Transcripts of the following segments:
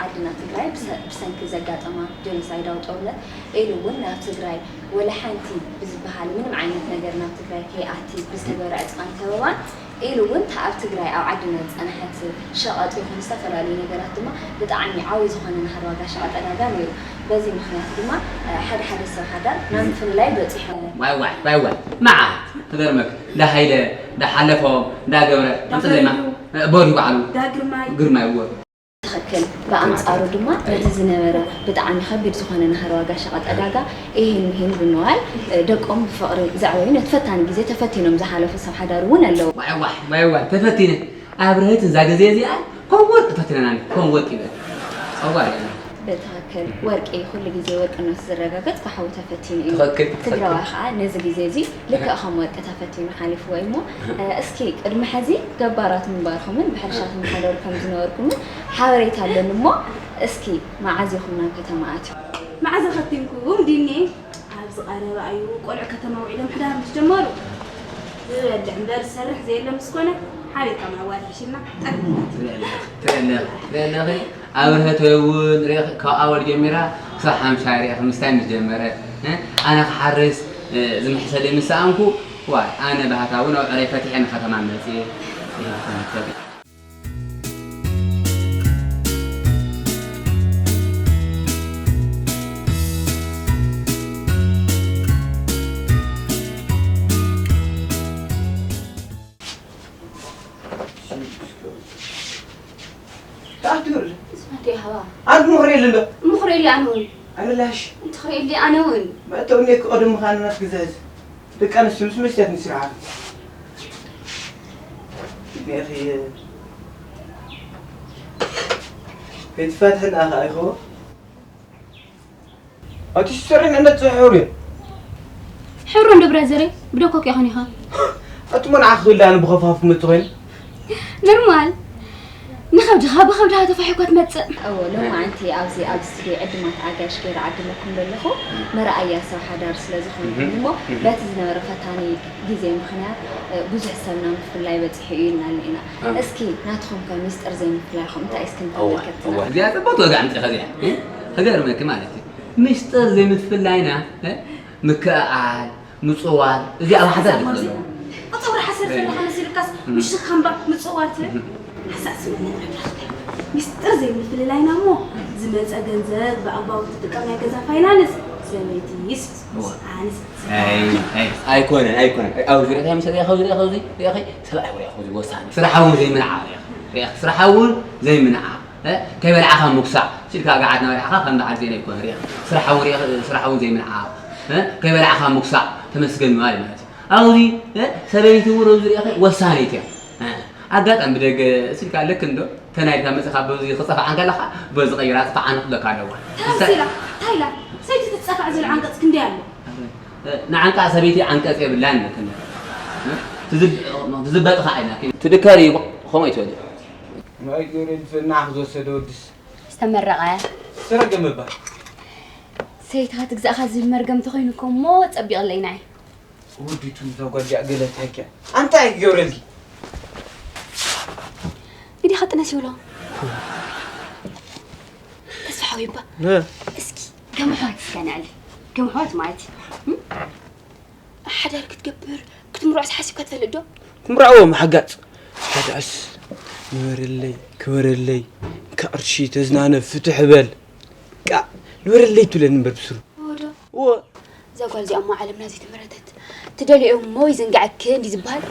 ዓድና ትግራይ ብሰ- ብሰንኪ ዘጋጠማ ጀኖሳይዳዊ ጦርነት ኢሉ እውን ናብ ትግራይ ወላ ሓንቲ ብዝበሃል ምንም ዓይነት ነገር ናብ ትግራይ ከይኣቲ ብዝተገበረ ዕፅቃን ከበባን ኢሉ እውን እታ ኣብ ትግራይ ኣብ ዓድና ዝፀንሐት ሸቐጥ ይኹን ዝተፈላለዩ ነገራት ድማ ብጣዕሚ ዓብዪ ዝኾነ ናህሪ ዋጋ ሸቐጥ ዕዳጋ ነይሩ። በዚ ምኽንያት ድማ ሓደ ሓደ ሰብ ሓዳር ናብ ምፍልላይ በፂሑ። ዋይ ዋይ ዋይ ዋይ መዓት ክገርመክ እንዳ ሃይለ እንዳ ሓለፎም እንዳ ገብረ ኣምፅለይ ማ በርዩ ባዕሉ ግርማይ እዎ ትኽክል። ብኣንፃሩ ድማ ነቲ ዝነበረ ብጣዕሚ ከቢድ ዝኾነ ናህሪ ዋጋ ሸቐጥ ዕዳጋ ኢሂን ምሂን ብምባል ደቆም ብፍቕሪ ዘዕበዩ ነቲ ፈታኒ ግዜ ተፈቲኖም ዝሓለፉ ሰብ ሓዳር እውን ኣለዉ። ዋይ ዋይ ዋይ ዋይ ተፈቲነ ኣብርሀት እዛ ግዜ እዚኣ ከም ወርቂ ፈቲነና ከም ወርቂ ይበል ጸዋር እያ። ብትኽክል ወርቂ ኩሉ ግዜ ወርቅነቱ ዝረጋገፅ ብሓዊ ተፈቲኑ እዩ። ትኽክል ትኽክል። ትግራዋይ ከዓ ነዚ ግዜ እዚ ልክዕ ከም ወርቂ ተፈቲኑ ሓሊፍዎ እዩ እሞ እስኪ ቅድሚ ሕዚ ገባራት ምንባርኩምን ብሕርሻ ትመሓደሩ ከም ዝነበርኩምን ሓበሬታ ኣለኒ እሞ እስኪ መዓዝ ኢኹም ናብ ከተማ ኣትዩ? መዓዝ ኣኸቲምኩም ዲኒ? ኣብዚ ቀረባ እዩ ቆልዑ ከተማ ውዒሎም ምሕዳር ምስ ጀመሩ ዝበልዕ እምበር ዝሰርሕ ዘየለ ምስ ኮነ ሓቢርካ ምዕዋት ይሕሽና። ጠግብና ትርኢ ኣለኺ ትርኢ ኣለኺ ኣብርሀት እውን ርኢኺ ካብ ኣወል ጀሚራ ክሳብ ሓምሻይ ርኢኺ ምስታይ ምስ ጀመረት ኣነ ክሓርስ ዝምሕሰለይ ምስ ሰኣንኩ ዋይ ኣነ ባህታ እውን ኣብ ዕረይ ፈቲሐ ንከተማ መፅየ ኢለ ክመክር ኣንቲ ምኽሪ የለ እንዶ ምኽሪ የለ ኣነ እውን ኣረላሽ እንተ ክሪኤሊ ኣነ እውን መእተውኒ ክቐድም ምዃንና ትግዛዝ ደቂ ኣንስትዮ ምስ መስትያት ንስርዓ ኒኺ ከይትፋትሕና ኸዓ ይኸው ኣቲ ሽሰረን ዕነት ጽሑር እዩ። ሕብሩ እንዶ ብራዘረይ ብደኮክ ይኾን ኢኻ። ኣቲ ሞን ዓኽ ክብል ኣነ ብኸፋፍ ምት ኮይኑ። ኖርማል ንኸብድኻ ብኸብድኻ ተፋሒኳ ትመጽእ። እዎ ሎማዓንቲ ኣብዚ ኣብ ስቱድዮ ዕድማት ኣጋይሽ ገይረ ዓዲመኩም ዘለኹ መርኣያ ሰብ ሓዳር ስለ ዝኾንኩም እሞ በቲ ዝነበረ ፈታኒ ግዜ ምኽንያት ብዙሕ ሰብ ናብ ምፍልላይ በጺሑ እዩ ኢልና ኣለና ኢና። እስኪ ናትኹም ከ ሚስጥር ዘይምፍላይኹም እንታይ እስኪ ንተመልከትና። እዋ እዚኣ ጽብቕቲ ወግዒ ኣምጺእኻ እዚኣ። ክገርመኪ ማለት እዩ። ሚስጥር ዘይምፍላይና ምክእኣል፣ ምጽዋር፣ እዚ ኣብ ሓዳር እዩ ዘሎ። ኣጸውራ ሓሰር ዘለኻ መሲልካስ ምሽኻ እምባ ምጽዋር ትብል። ሓሳስ መነን ኣምላኽ ሚስጥር ዘይምፍልላይና እሞ ዝመጸ ገንዘብ ብኣግባቡ ትጥቀም ናይ ገዛ ፋይናንስ ሰበይቲስ ኣንስ ኣይኮነን ኣይኮነን ኣብ ዙሪያ እንታይ መሰለያ ካብ ዙሪያ ካብዚ ሪኣኸ ሰብኣይ ውሪያ ካብዚ ወሳኒ ስራሕ እውን ዘይምንዓ ሪኣኸ ስራሕ እውን ዘይምንዓ ከይበላዕኻ ምጉሳዕ ስኢልካ ገዓት ናበላዕኻ ከም በዓል ዜና ይኮነ ሪኣኸ ስራሕ እውን ሪኣኸ ስራሕ እውን ዘይምንዓ ከይበላዕኻ ምጉሳዕ ተመስገን ምባል ማለት እዩ ኣብዚ ሰበይቲ እውን ኣብዚ ሪኣኸ ወሳኒት እያ ኣጋጣሚ ብደገ ስኢልካ ልክ እንዶ ተናዲድካ መፂኻ በዚ ክፀፍዓ እንከለኻ በዚ ቀይራ ፅፋዓ ንኽብለካ ኣለዋ። ተምሲላ እንታይ ኢላ ሰይቲ ትፀፋዕ ዝብል ዓንቀፅ ክንደይ ኣሎ? ንዓንቃ ሰበይቲ ዓንቀፅ የብላን ትዝበጥ ከዓ ኢላ ትድከር እዩ ከምኡ ይትበል እዩ። ንኣይ ገብርኤል ዝናዕ ዝወሰደ ወድስ ዝተመረቐ ዝተረገመ እባ ሰይትኻ ትግዛእኻ ዝብል መርገም ተኾይኑ እኮ እሞ ፀቢቕለይ ንዓይ። ወዲቱ እዛ ጓል እዚኣ ገለ እንታይ እያ ኣንታይ ክገብረልኪ ግዲኻ ጥነስ ይብሎ ተስፋ ሓወይ እባ እስኪ ከም ኣሕዋት እስከ ንዕሊ ከም ኣሕዋት ማለት እዩ ሓዳር ክትገብር ክትምርዖስ ሓሲብካ ትፈልጥ ዶ? ክምርዓዎ ምሕጋጽ ሓዳስ ንበረለይ ክበረለይ እንካ ቅርሺ ተዝናነ ፍትሕ በል ቃ ንበረለይ ትብለኒ እምበር ብስሩ እወ እዛ ጓል እዚኣ እሞ ዓለምና ዘይተመረተት ትደልዮ እሞ ይዝንግዐኪ እንዲ ዝበሃል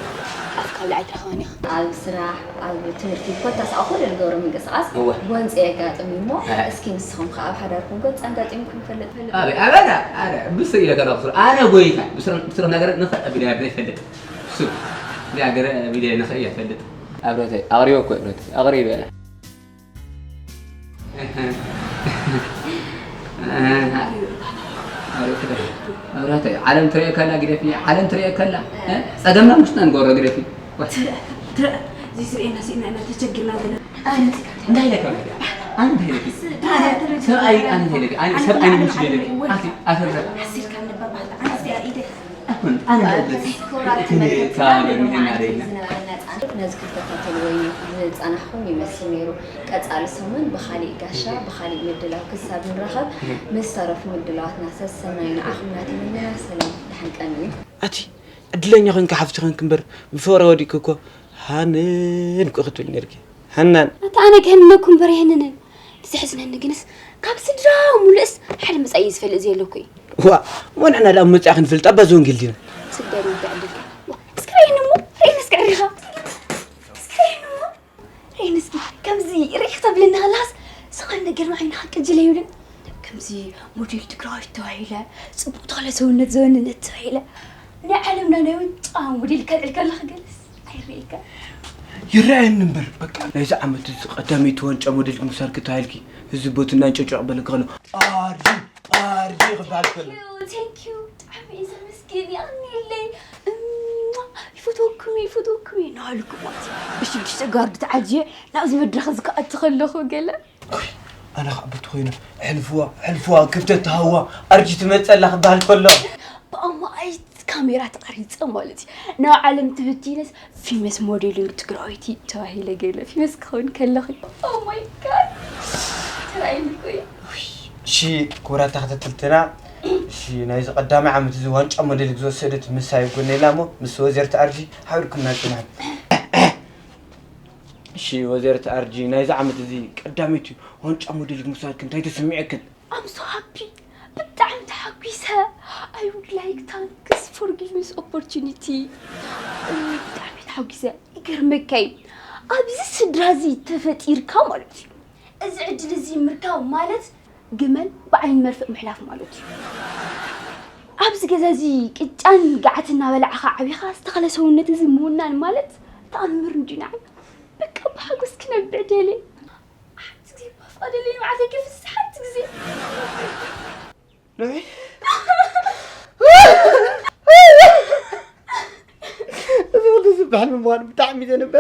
ኣፍካ ብላዕ ኣይትረኸበን ኢኻ ኣብ ስራሕ ኣብ ትምህርቲ ኮታስ ኣብ ኩሉ ንገብሮ ምንቅስቃስ ጎንፂ የጋጥም እዩ እሞ እስኪ ንስኹም ከ ኣብ ሓዳርኩም ጎንፂ ኣጋጢምኩም ይፈልጥ ኣበይ ኣበዳ ኣረ ብስ ኢለ ከረኽሱ ኣነ ጎይታ ብስርኽ ነገር ንኽእል ኣቢለ ብለ ይፈልጥ እሱ እዚኣ ገረ ኣቢለ ንኽእል ይፈልጥ ኣብረተይ ኣቕሪበ እኮ ኣብረተይ ኣቕሪበ ኣብረተይ ዓለም ትሪኦ ከላ ግደፊ ዓለም ትሪኦ ከላ ጸገምና ምሽጥና ንገብሮ ግደፊ ትርእ ትርእ ዘይስርእና ስኢና ኢና ተቸጊርና ዘለና እንታይ ኢለካ ኣነ እንታይ ኢለኪ ኣነ ሰብኣይ ኣነ እንታይ ኢለኪ ኣነ ሰብኣይ ንምሽ ኢለኪ ኣቲ ኣፈረ ሓሲልካ ነበር ባህታ ኣነ እዚኣ ኢደ ኣነ ክቡራት ተመልከትትና፣ ተባበሩ፣ ሎማዓንቲ ናደይና። ዝነበረና ጻንሒት ነዚ ክትከታተልዎ ዝጸናሕኩም ይመስል ነይሩ። ቀጻሊ ሰሙን ብኻሊእ ጋሻ፣ ብኻሊእ ምድላው ክሳብ ንራኸብ፣ ምስ ዝተረፉ ምድላዋትና ሰሰናዩ ንዓኹም እናተመነና፣ ሰላም ደሓን ቀንዩ። ኣቲ ዕድለኛ ኮንካ ሓፍቲ ኮንክ እምበር፣ ብፍቕሪ ወዲቅኪ እኮ ሃንን እኮ ክትብል ነርኪ። ሃናን። ኣታ ኣነ ክህንነኩ እምበር የህንንን። እቲ ዘሕዝነኒ ግንስ፣ ካብ ስድራ ሙሉእስ ሓደ መጻኢ ዝፈልጥ ዘየለኩ እዩ። ዋ፣ እሞ ንሕና ደኣ መጻኢ ክንፈልጥ ኣባ ዘወንጌል ዲና? ስደድ ይበዕድልካ። ዋ፣ እስከ ርእየኒ እሞ፣ ርእየኒ እስከ ዕሪኻ። እስከ ርእየኒ እሞ፣ ርእየኒ እስኪ። ከምዚ ርኢኽ ተብለኒ ከለኻስ፣ ዝኾነ ነገር ንዓይንኻ ቅጅል ኣይብልን። ከምዚ ሞዴል ትግራዋይት ተባሂለ፣ ጽቡቕ ተኽለ ሰውነት ዘወንነት ተባሂለ፣ ናይ ዓለምና ናይ ውጫ ሞዴል ከልዕል ከለኺ ገለስ ኣይርእየካ። ይረኣየኒ እምበር፣ በቃ ናይዚ ዓመት እዚ ቀዳመይቲ ዋንጫ ሞዴል ምሳልኪ ተባሂልኪ፣ ህዝቢ ቦትና እንጨጭቕ በለኪ ከሎ፣ ኣርጂ፣ ኣርጂ ክበሃል ከሎ። Thank you፣ thank you። ብጣዕሚ እየ ዘመስግን፣ የቐንየለይ። እማ፣ ይፈትወኩም እየ፣ ይፈትወኩም እየ እናበልኩ ማለት እዩ። ብሽዱሽተ ጋርድ ተዓጅየ ናብዚ መድረኽ እዚ ክኣቱ ከለኹ ገለ። ኣነ ከዓ በቲ ኮይኑ፣ "ሕልፍዋ፣ ሕልፍዋ፣ ክፍተት ተሃዋ፣ ኣርጂ ትመፀላ" ክበሃል ከሎ። ብኣማኢት ካሜራ ተቐሪፀ ማለት እዩ። ናብ ዓለም ትብቲነስ ፊመስ ሞዴሊንግ ትግራወይቲ ተባሂለ ገለ ፊመስ ክኸውን ከለኹ። Oh my God። ተራእዩኒ እኮ እዩ። እሺ፣ ክቡራት ተኸታተልትና፣ እሺ፣ ናይዚ ቀዳማይ ዓመት እዚ ዋንጫ ሞዴሊንግ ዝወሰደት ምሳይ ጎነይ ኣላ እሞ፣ ምስ ወይዘሪት ኣርጂ ሓቢርኩምና ጽንሑ። እሺ፣ ወይዘሪት ኣርጂ፣ ናይዚ ዓመት እዚ ቀዳመይቲ ዋንጫ ሞዴሊንግ ምሳልኪ እንታይ ተሰሚዑክን? I'm so happy። ብጣዕሚ ተሓጒሰ። I would like thanks for giving this opportunity። ብጣዕሚ ተሓጒሰ። ይገርመካ እዩ። ኣብዚ ስድራ እዚ ተፈጢርካ ማለት እዩ። እዚ ዕድል እዚ ምርካብ ማለት ግመል ብዓይኒ መርፍእ ምሕላፍ ማለት እዩ። ኣብዚ ገዛ እዚ ቅጫን ገዓትን እናበላዕኻ ዓቢኻ ዝተኸለ ሰውነት እዚ ምውናን ማለት ተኣምር እንድዩ ንዓይ። በቃ ብሓጎስ ክነብዕ ደልየ። ሓንቲ ግዜ እባ ፍቐደለይ ንብዓተይ ክፍስስ ሓንቲ ግዜ። ንዒ። እዚ ኩሉ ዝበሃል ምዃኑ ብጣዕሚ እዩ ዘንበ።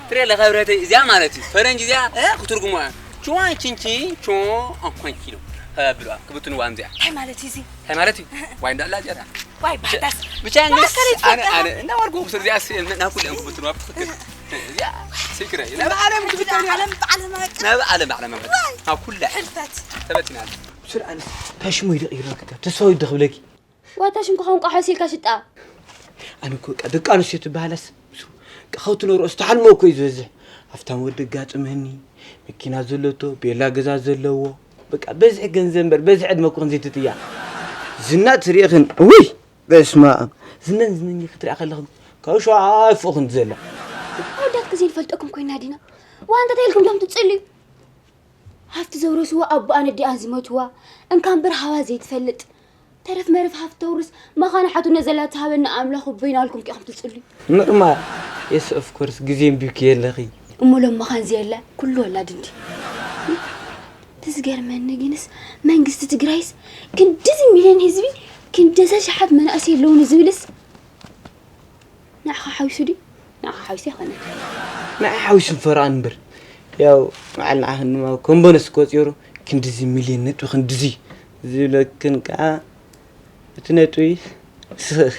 ትሪኢ ኣለኻ ብረተይ፣ እዚኣ ማለት እዩ ፈረንጂ እዚኣ፣ እ፣ ክትርጉሞ እያ። ቹዋ ቺንቺ ቹ ኦንኮንኪ ነው ከብልዋ፣ ክብትንዋ እዚኣ። እንታይ ማለት እዩ እዚ? እንታይ ማለት እዩ? ዋይ እንዳላ እዚኣ። ዋይ ባህታስ። ብቻ እንግዲህ ማእከል ኣነ፣ ይትፈታ። ኣነ፣ እና ወርጎ ክሰር እዚኣ ስ-፣ እና ኩሉ እንኩ ብትንዋ ብትክክል። እዚኣ ሲክረ። ናብ ዓለም ክብተን እያ። ዓለም ብዓለም ኣበቃ። ናብ ዓለም ብዓለም ኣበቃ። ዋይ። ኣብ ኩላ። ሕልፈት። ተበቲና ኣለ። ብስር ኣነስ ታሽሞ ይደቕ ይረክካ። ተስፋ ይደኽብለኪ። ዋታ ሽም ክኸውን ቋሖስ ኢልካ ሽጣ። ኣነ እኮ በቃ ደቂ ኣንስትዮ ትበሃላስ ምስ በቃ ካብ ትነብሮ ዝተሓልሞ እኮ እዩ ዝበዝሕ። ሃፍታም ወዲ ኣጋጥመኒ፣ መኪና ዘለቶ፣ ቤላ ገዛ ዘለዎ፣ በቃ በዝሒ ገንዘብ እምበር በዝሒ ዕድመ እኮ ክንዘይትጥያ። ዝና ትሪእኽን፣ ውይ! በስመ ኣብ። ዝነን ዝነን ክትሪኣ ከለኽን ካብ ሸውዓይ ፎቕን ዘላ። ኣወዳት ግዜ ንፈልጠኩም ኮይና ዲና። ዋንታ ተይልኩም ዶም ትጽልዩ። ሃፍቲ ዘውረስዋ ኣቦኣን ኣዲኣን ዝሞትዋ፣ እንካ እምበር ሃባ ዘይትፈልጥ። ተረፍ መረፍ ሃፍቲ ተውርስ፣ መኻነ ሓቱነ ዘላ ትሃበና ኣምላኽ ኣቦይና ኣልኩም ኪኹም ትጽልዩ። ኖርማል። የስ ኦፍ ኮርስ፣ ግዜ እምቢብኪ የለኺ። እሞ ሎም መኻን ዘየለ፣ ኩሉ ወላድ እንዲ። እቲ ዝገርመኒ ግንስ፣ መንግስቲ ትግራይስ ክንድዚ ሚልዮን ህዝቢ፣ ክንደዚ ሸሓት መናእሰይ ኣለውኒ ዝብልስ፣ ንዓኻ ሓዊሱ ድዩ? ንዓኻ ሓዊሱ ኣይኮነን። ንዓይ ሓዊሱ ፈረቓን እምበር። ያው፣ በዓል ንዓኽን ድማ ከም ቦነስ ቆጺሩ፣ ክንድዚ ሚልዮን ነጥቢ ክንድዚ ዝብለክን ከዓ፣ እቲ ነጥቢ ስኽኽ።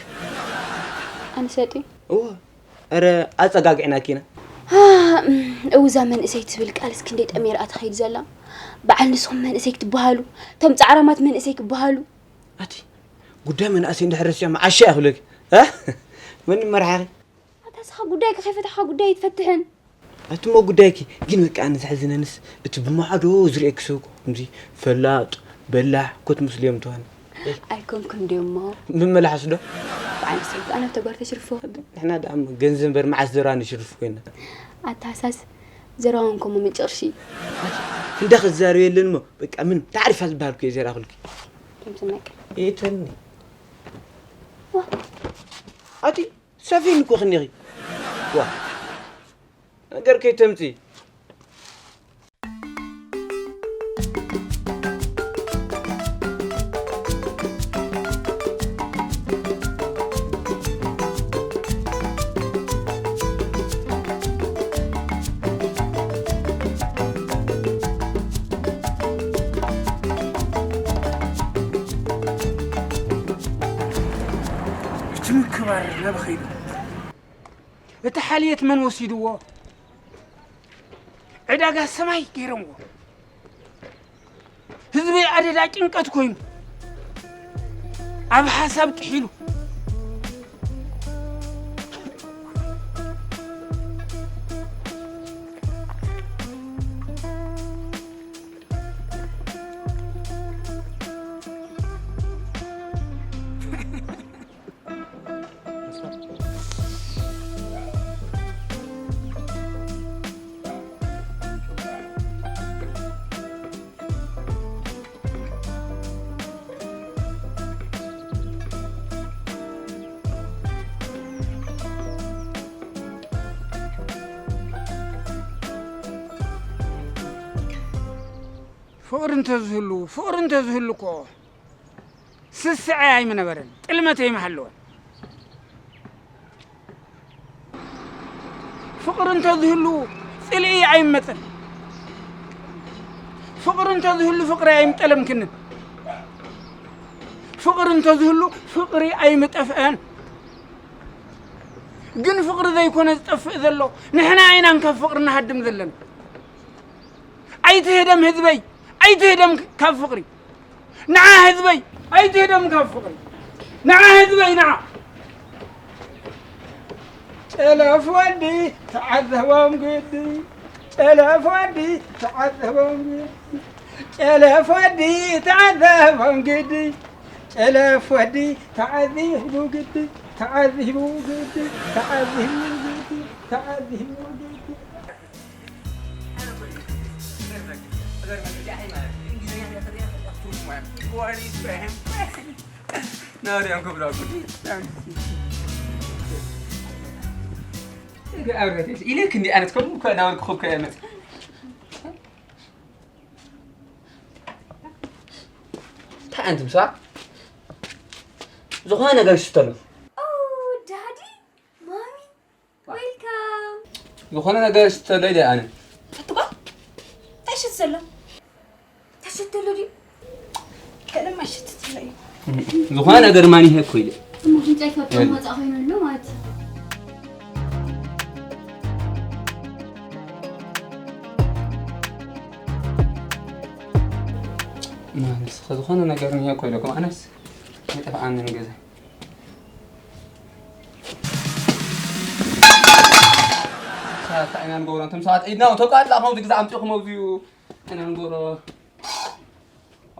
ኣነ ሰጥዩ? እወ። ኧረ፣ ኣጸጋጊዕናኪ ኢና። አ፣ እም፣ እውዛ መንእሰይ ትብል ቃልስ ክንደይ ጠሚራኣ ትኸይድ ዘላ። በዓል ንስኹም መንእሰይ ክትበሃሉ፣ እቶም ጻዕራማት መንእሰይ ክበሃሉ። ኣቲ፣ ጉዳይ መናእሰይ እንድሕር ረሲዖም ዓሻ እያ ክብለኪ። እ? መን ይመርሓኺ? ኣታ እስኻ ጉዳይካ ከይፈታሕካ ጉዳይ ኣይትፈትሕን። ኣቲ እሞ ጉዳይኪ፣ ግን በቃ ኣነ ዘሕዝነንስ እቲ ብማዕዶ ዝርእየኪ ሰብ እኮ ከምዚ ፈላጥ፣ በላሕ እኮ ትመስልዮም ትኾን። ኣይኮንኩን ድዮ እሞ? ምመላሓስ ዶ? ብዓይኒ ሰብ ኣነ ተጓር ተሽርፎ። ንሕና ደኣ እሞ ገንዘብ እምበር መዓስ ዘረባ ንሽርፍ ኮይና። ኣታ ሃሳስ ዘረባ እንኮ እሞ ምንጪ ቅርሺ። ኣቲ ክንዳ ክዛረብ የለን እሞ በቃ ምን ታዕሪፋ ዝበሃል እኮ እየ ዘረባ ክልኪ። ከምስነቀ። ኤተኒ። ዋ። ኣቲ ሰፊን እኮ ክኒኺ። ዋ። ነገር ከይተምጺ። ምክባር ናብ ኸይዱ። እቲ ሓልየት መን ወሲድዎ? ዕዳጋ ሰማይ ገይሮምዎ። ህዝቢ ኣደዳ ጭንቀት ኮይኑ፣ ኣብ ሓሳብ ጥሒሉ። ፍቕሪ እንተዝህሉ፣ ፍቕሪ እንተዝህሉ እኮ ስስዐ ኣይምነበረን፣ ጥልመት ኣይምሃለወን። ፍቕሪ እንተዝህሉ ጽልኢ ኣይመጸን። ፍቕሪ እንተዝህሉ ፍቕሪ ኣይምጠለምክንን። ፍቕሪ እንተዝህሉ ፍቕሪ ኣይምጠፍአን። ግን ፍቕሪ ዘይኮነ ዝጠፍእ ዘሎ፣ ንሕና ኣይናን ካብ ፍቕሪ ንሃድም ዘለና። ኣይትህደም ህዝበይ፣ ኣይትህደም ካብ ፍቕሪ። ንዓ ህዝበይ፣ ኣይትህደም ካብ ፍቕሪ። ንዓ ህዝበይ፣ ንዓ። ጨለፍ ወዲ ተዓዘቦም ግዲ፣ ጨለፍ ወዲ ተዓዘቦም ግዲ፣ ጨለፍ ወዲ ተዓዘቦም ግዲ፣ ጨለፍ ወዲ ተዓዚቡ ግዲ፣ ተዓዚቡ ግዲ፣ ተዓዚቡ ግዲ፣ ተዓዚቡ ግዲ። ኢለ ክንዲ ኣነት ከምኡ እኮ እናበልኩ እኮ እየ መጽእ። እንታይ ኣንቲ ምሳ ዝኾነ ነገር ይስተሉ። ኦ፣ ዳዲ፣ ማሚ፣ ዌልካም። ዝኾነ ነገር ይስተሉ ኢለ ኣነ። ኣትባ፣ እንታይ ሽት ዘሎ? እንታይ ሽት ኣሎ ድዩ? ገለ ማይ ሽት ዘሎ እዩ። ዝኾነ ነገር ማን ይሄ እኮ ኢለ። እሞ ኣፍንጫይ ካብቶም ወጻእ ኮይኑ ኣሎ ማለት እዩ። ማንስ ዝኾነ ነገር እኒሀ እኮ ኢለኩም ኣነስ ኣይጠፍኣንን ገዛ። ሳታ ኢና ንገብሮ፣ እንቶም ሰባት ኢድና ተቃላ፣ ከምዚ ግዛ ኣምፂኹም ኣብዚኡ ኢና ንገብሮ።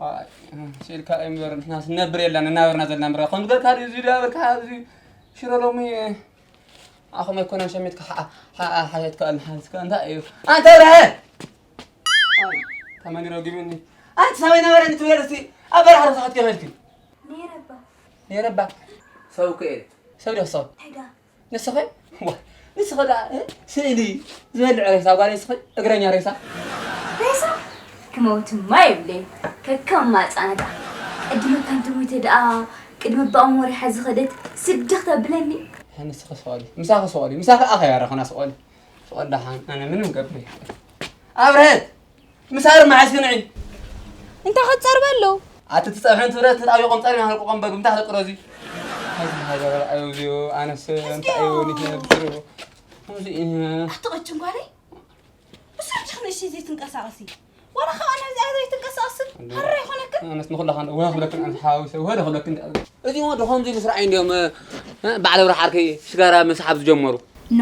ኣይ፣ ሲልካ እምበር ንሕና ስነብር የለን፣ እናበርና ዘለና ምራ። ከምዚ ገርካ ድዩ፣ እዚ ዳበርካ፣ እዚ ሽሮ ሎሚ ኣኹም ኣይኮነን ሸሚትካ ሓ-፣ ሓ-፣ ሓየትካ ኣልሓዝካ፣ እንታይ እዩ? ኣንተ ብርሃን! ኣይ፣ ተመኒ ረጊሙኒ። ኣንቲ ሰበይ ነበረ ንትብለል እስቲ ኣብ በረኻ ረሳኸት ከመልኪ? ነይረ እባ። ነይረ እባ። ሰብ እኮ እየ። ሰብ ዶ ሰብ? እንታይ ደኣ? ንስኸ? ዋ፣ ንስኸ ደኣ፣ እ? ስእሊ ዝበልዕ ሬሳ፣ ጓል ንስኸ እግረኛ ሬሳ። ሬሳ? ክመውትማ የብለይን። ከከም ማጻና ደኣ። ቅድመካ እንተሞይተ ደኣ፣ ቅድሚ ኣባኦም ወሪሓ ዝኸደት ስድኽ ተብለኒ። ንስኸ ስቐሊ። ምሳኸ ስቐሊ። ምሳኸ ኣኸ ያረኸና ስቐሊ። ስቐሊ ደሓን። ኣነ ምንም ገብር። ኣብርሀት! ምሳር መዓስ ክንዒ? እንተ ኸትጸርበ ኣለዉ። ኣቲ ትጸብሐን ትብረት ተጣቢቖም ጸሪና ሃልቁ ቀንበዱ። እንታይ ተጥሮ እዚ? ኣይ፣ ዝሃገረ ኣዩ እዚዮ፣ ኣነስ እንታይ እዩ ንሕነብሩ? እዚ እዩ። ኣቲ ቀጭን ጓለይ፣ ብስራሕ ዲኺ ንእሽተይ ዘይትንቀሳቐሲ? ዋላ ካብ ኣነ እዚኣ ዘይትንቀሳቐስን? እንዶ። ሃራ ይኾነክን? ኣነስ ንኹላኻ ወላ ክብለክን ኣንስ ሓዊሰ፣ ወላ ክብለክን። እዚ ወዲ ኸምዚ ምስራዓይ እንዲዮም፣ እ፣ እ፣ ባዕለ ብርሓ ዓርከይ ሽጋራ ምስሓብ ዝጀመሩ። ኖ፣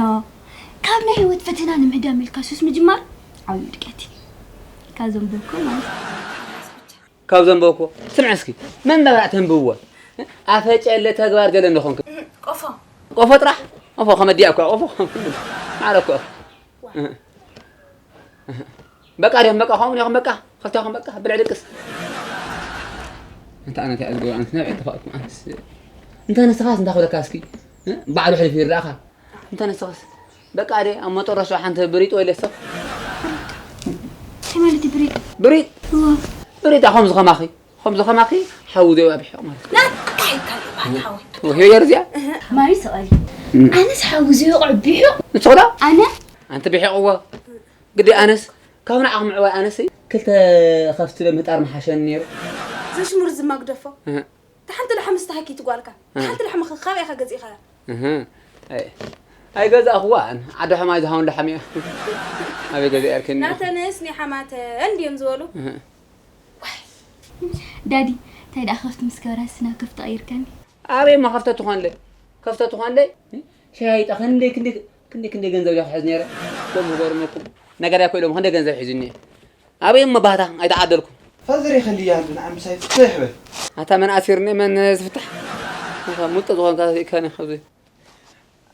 ካብ ናይ ህይወት ፈተና ንምህዳም ኢልካ ሱስ ምጅማር ዓብዪ ውድቀት እዩ። ካብ ዘንበብኩ ማለት እዩ። ካብ ዘንበብኩ፣ ስምዐ እስኪ፣ መን መብራዕ ተንብብዎ? ኣፈጨለ ተግባር ዘለ እንደኾንክ። እህ፣ ቆፎ። ቆፎ ጥራሕ? ቆፎ ከመዲያ እኮ፣ ቆፎ። ማረ እኮ። ዋ። እህ። በቃ ዲኹም በቃ፣ ከምኡ ዲኹም በቃ፣ ክልቴኹም በቃ፣ ብልዕ ድቅስ። እንተ ኣነ እንታይ እዝጎ፣ ኣነስ ናብዕ ተፋእኩም፣ ኣነስ። እንተ ንስኻስ እንታይ ክብለካ እስኪ? እ? ባዕሉ ሕሊፉ ይርዳእኻ። እንተ ንስኻስ፣ በቃ ደ፣ ኣብ መጠረሻ ሓንቲ ብሪጥ ወይ ለሰ። እንታይ ማለት እዩ ብሪጥ? ብሪጥ? እዋ። ብሪጥ፣ ከምዚ ከማኺ፣ ከምዚ ከማኺ፣ ሓዊ ዘይብኣ ብሒቕ ማለት እዩ። ና፣ እንታይ ይካል ይበሃል ሓዊ? ውሒ የር እዚኣ? ማይ ስቐል። እም። ኣነስ ሓዊ ዘይብኣ ብሒቕ? ንስኹ ዶ? ኣነ? ኣንቲ ብሒቕዎ። ግዲ ኣነስ፣ ካብ ንዓኹም ምዕባይ ኣነስ፣ ክልተ ከፍቲ ዶ ምህጣር ምሓሸኒ ነይሩ። ዘሽሙር ዝማግደፎ። እህ። ሓንቲ ላሕሚ ዝተሃኪት ጓልካ። ሓንቲ ላሕሚ ኸ-፣ ካበይ ኢኻ ገዚእኻያ? እህ። ኣይ፣ ኣይገዛእኽዋን። ዓዲ ሕማይ ዝሃውን ላሕሚ እያ። ኣበይ ገዚኣ እርክኒ? ናተንስ ንሓማተን ድዮም ዝበሉ? እህ። ዳዲ፣ እንታይ ደኣ ከፍቲ ምስ ገበራ ስና ከፍቲ ቀይርከኒ? ኣበይ እሞ ከፍተ ትኾንለይ? ከፍተ ትኾንለይ? ሸያይጣ ክንደይ፣ ክንደይ፣ ክንደይ፣ ክንደይ ገንዘብ እያ ክሕዝ ነይረ? ሎም ዝገርመኩም። ነገርያ እኮ ኢሎም ክንደይ ገንዘብ ሒዙኒ። ኣበይ እሞ ባህታ ኣይተዓደልኩም። ፈዝሪ ከልያ እንዶ ንዓ ምሳይ ፍትሕ በል። ኣታ መን ኣሲርኒ መን ዝፍታሕ? ኣታ ሙጥ ዝኾንካ ኢካኒ ኣብዚ።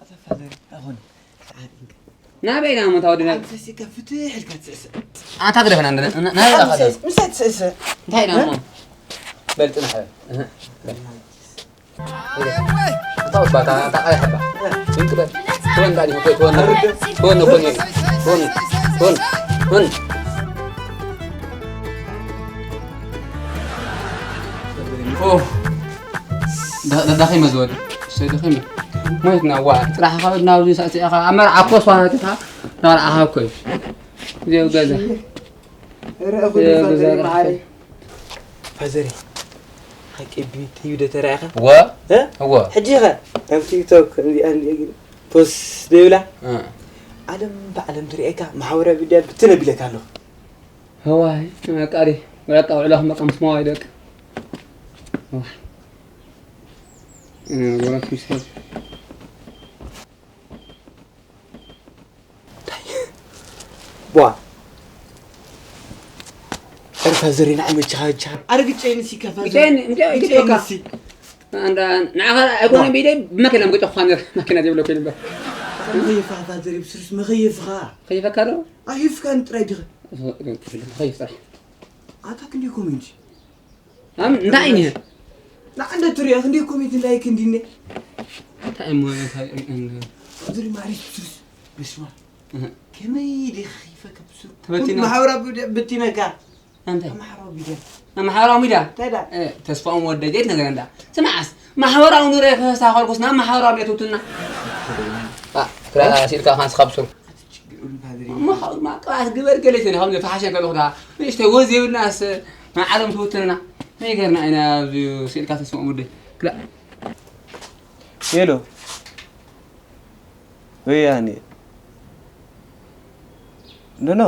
ኣታ ፈዝሪ ኣኹን ሰዓት እንካ። ናበይ ኢና እሞ ታወድና? ምሳይ ሲካ ፍትሕ ኢልካ ትስዕስዕ። ኣታ ግደፈና እንደ ና-፣ ና-፣ ናበይ ኢኻ ምሳይ፣ ትኸድ? ምሳይ ትስዕስዕ። እንታይ ኢና እሞ? በልጥና ሕበል። እህ። እታ ወባታ፣ እታ ቀያሕ እባ። ዝም ትበል። ትወን ዳኒ፣ ትወን፣ ትወን፣ ትወን፣ ትወን፣ ትወን፣ ትወን። ኦ፣ ዳ-፣ ዳ-፣ ዳኺመ ዝወድ። እሰይ፣ ዳኺመ። ሞይትና፣ ዋ፣ ጥራሕ ካብ ናብዚ ሳዕሲዕኻ፣ ኣብ መርዓ እኮ ስዋ ሃቲኻ፣ ናብ መርዓኻ እኮ እዩ። እዚኦ ገዛ። ኧረ፣ እኹል እዚኦ ገዛ ይፈዘሪ ረኽበ። መዓረይ። ፋዘሪ፣ ሓቂ ቢዩቲ ዶ ተራእኻ? ወ? እ? እወ። ሕጂ ኸ ኣብ ቲክቶክ እንዲኣ እንዲኣ ግን ፖስት ዘይብላ? እ። ዓለም ብዓለም ትርእየካ፣ ማሕበራዊ ሚድያ ብትን ኣቢለካ ኣለኹ። እዋይ፣ መቃሪ፣ በቃ ውዕሎ ክመቃ ምስ መዋይ ደቂ። እዋይ። እ፣ ወራት ምስ ሄድ። ቧ። ኧረ ፋዘር፣ ንዓይ መችኻ፣ ቻ-፣ ኣረ ግጨይኒ ሲ፣ ከፋዘር። ግጨይኒ፣ እንደ-፣ ግጨይኒ ግጨይኒ ሲ። ኣንዳ፣ ንዓኻ ኣይኮነን ቧ። ብኢደይ፣ ብመኪና ምገጨኹኻ ነይረ፣ መኪና ዘይብሎ ኮይኑ እምበር። መኸየፍኻ ፋዘር፣ ብስሩስ መኸየፍኻ። ከይፈካ ዶ? ኣይፍካን ጥራይ ዲኻ? መኸየፍ ጥራይ። ኣታ ክንደይ ኮሜንት? ኣም፣ እንታይ እዩ? ንዓንደ ትሪኦ ክንደይ ኮሜንት ላይክ እንዲነ? እንታይ እሞ፣ እንታይ እሞ? ዝሪ ማሪስ ሱስ፣ በስመ ኣብ። እህ። ከመይ ዲኺ ከይፈከ ብሱር? ተበቲና። ኩሉ ማሕበራዊ ሚድያ በቲነካ። ኣንተ? ማሕበራዊ ሚድያ። ኣብ ማሕበራዊ ሚድያ? እንታይ ዳ? እ፣ ተስፋኦም ወደ ዘይት ነገር እንዳ። ስማዓስ፣ ማሕበራዊ ኑሮ ከሳኸልኩስ ናብ ማሕበራዊ ሚድያ ትውትና። ባ፣ ክላ ሲልካ ካንስ ካብ ሱር። እሞ፣ ማቅባት ግበር ገለ ይትብል፣ ከም ዝፈሓሸ ከለኹ ዳ፣ ንእሽተይ ወዝ የብልናስ፣ ናይ ዓለም ትውትንና። ነይገርና ኢና ኣብዚ ስኢልካ ተስምዖም ወደይ። ክላ-፣ ሄሎ። ወያኔ። ኖ፣ ኖ።